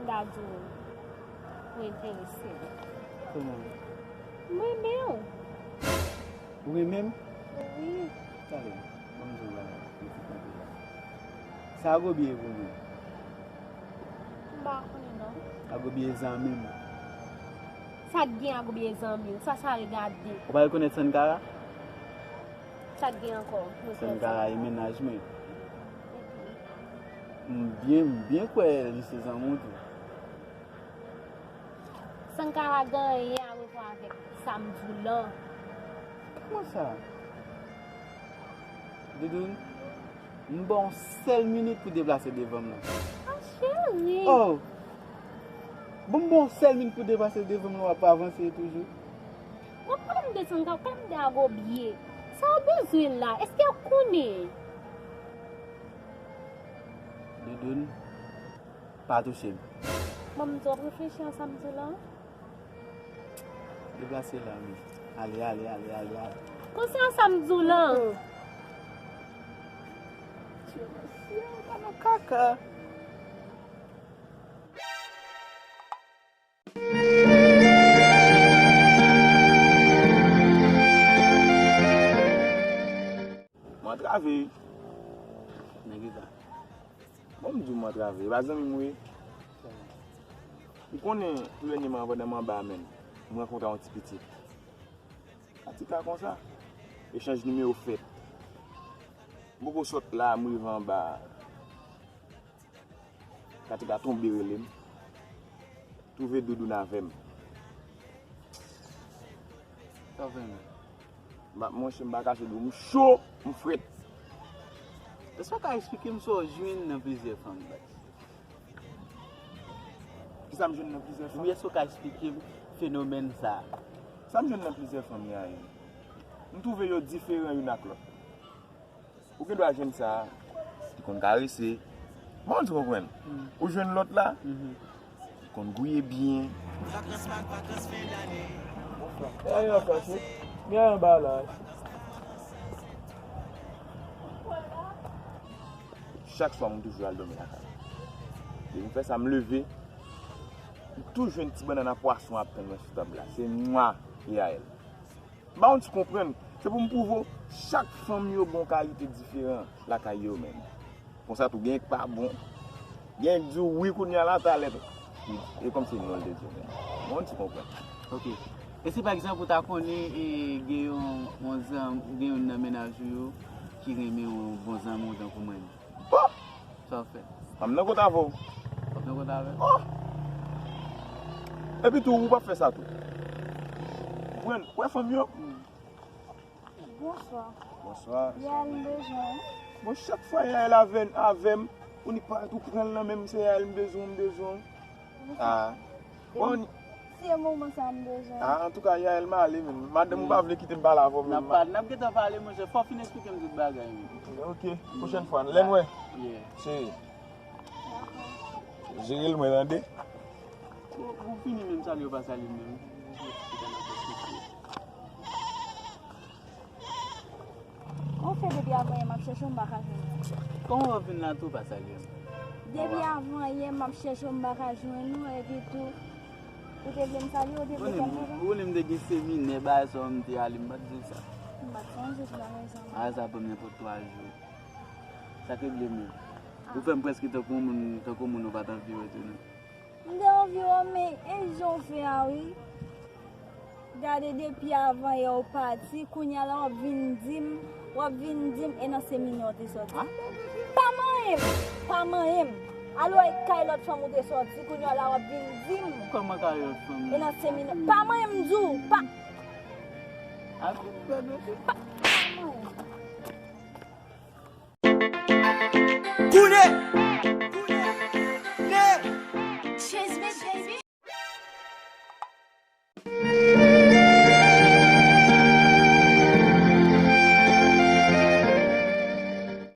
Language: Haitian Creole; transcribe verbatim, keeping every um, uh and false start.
M ta di w, ou enterese m. Kòman? M renmen w. Ou renmen m? Wi. Talè, ban m di w yon bagay, pitit mwen la. Sa Agobi ye pou mwen? M pa konnen non. Agobi ye zanmi m. Sa k gen Agobi ye zanmi w? Sa sa regade? Ou pa rekonèt Sankara? Sa k gen ankò? Sankara e mennaj mwen. M byen, m byen kwè li se zanmi w tou. Sankara gen anyen a wè avèk sa m di w lan. Kòman sa? Doudoun, m ba w yon sèl minit pou deplase devan m nan. Ah, cheri! Oh! Bon, m ba w yon sèl minit pou deplase devan m nan, w ap avanse toujou. Mwen pa m de Sankara, pa m de Agobi ye. Sa w bezwen la? Èske w konnen? Doudoun, pa touche m. Bon, m twò reflechi an sa m di w lan. Deplase la, men. Ale, ale, ale, ale, ale. Konsa sa m di w lan. Tchè, mesye, ou pa nan kaka. M antrave. Nan ki sa? Bon, m di w m antrave. E pa zanmi m ou ye? Ou konnen, tou dènyèman, pandan m anba a menm, m rankontre yon ti pitit. Katika konsa. Echanj nimewo fèt. M poko sot la, m rive anba a. Katika tonbe rele m. Twouve Doudoun avè m. Sa w fè menm? M ap, monchè, m pa kache di w, m cho, m frèt. Èske w ka eksplike m sa w jwenn nan plizyè fanm, baz? Kisa m jwenn nan plizyè fanm? Wi, èske w ka eksplike m fenomèn sa a? Sa m jwenn nan plizyè fanm, Yael? M twouve yo diferan youn ak lòt. Ou gen dwa jwenn sa a, li konn karese. Bon, ou konprann? Ou jwenn lòt la, li konn gouye byen. Chak swa, m toujou al dòmi lakay. Depi m fè sa, m leve, m toujou jwenn ti bannann a pwason ap tann mwen sou tab la. Se mwa, Yael. M pa konn si w konprann. Se pou m pwouve w, chak fanm yo gen yon kalite diferan lakay yo menm. Konsa tou, gen k pa bon. Gen k di w wi kounye a la, talè tou. E kòmsi non l te di w menm. M pa konn si w konprann. Ok. E si pa egzanp ou ta konnen e gen yon, yon zanm, gen youn nan mennaj ou yo ki renmen yon bon zanmi w tankou mwen menm? Bon! Sa w fè? Fè m nan kot avè w. Fè m nan kot avè w? Oh! Epi tou, ou p ap fè sa tou. Ou konprann? Ou wè fanm yo? Bonswa. Bonswa. Yael m bezwen w. Bon, chak fwa Yael avè, avè m, ou nik parèt ou pran l nan men m, se Yael m bezwen w, m bezwen w. Ah. Bon. Se moman sa m bezwen. Ah, antouka, Yael, m ale, men. Madanm ou pa vle kite m pale avè w menm. N ap pale, n ap gentan pale, monchè. Fò w fin eksplike m tout bagay, men. Ok, pwochèn fwa, lè n wè. Yeah. Cheri. Jere l mwen, tande. Ou, ou fini menm, salye w pa salye m menm. Ou fè depi avan yè m ap chèche w, m pa ka jwenn ou. Kòman w ap vin la tou pa salye m? Depi avan yè m ap chèche w, m pa ka jwenn ou, epi tou, ou te vle m salye w, ou te vle fè m kontan? Ou konnen m te gen seminè, bagay sa yo, m te ale, m pa t di w sa. M pa t sonje, ti bagay sa. Bagay sa pran m nenpòt twa jou. Sa k regle m yo. Ou fè m prèske tankou moun, tankou moun ou pa t anvi wè tou, non. M te anvi wè w, men e jan w fè a wi. Gade depi avan yè w pati, kounye a la w ap vin di m, w ap vin di m, e nan seminè w te sòti. Ah, pa manyen m, pa manyen m. Al wè kay lòt fanm ou te sòti, kounye a la w ap vin di m. Kòman kay lòt fanm? E nan seminè. Pa manyen m di w, pa. Ah, pa, pa manyen m. Kounye!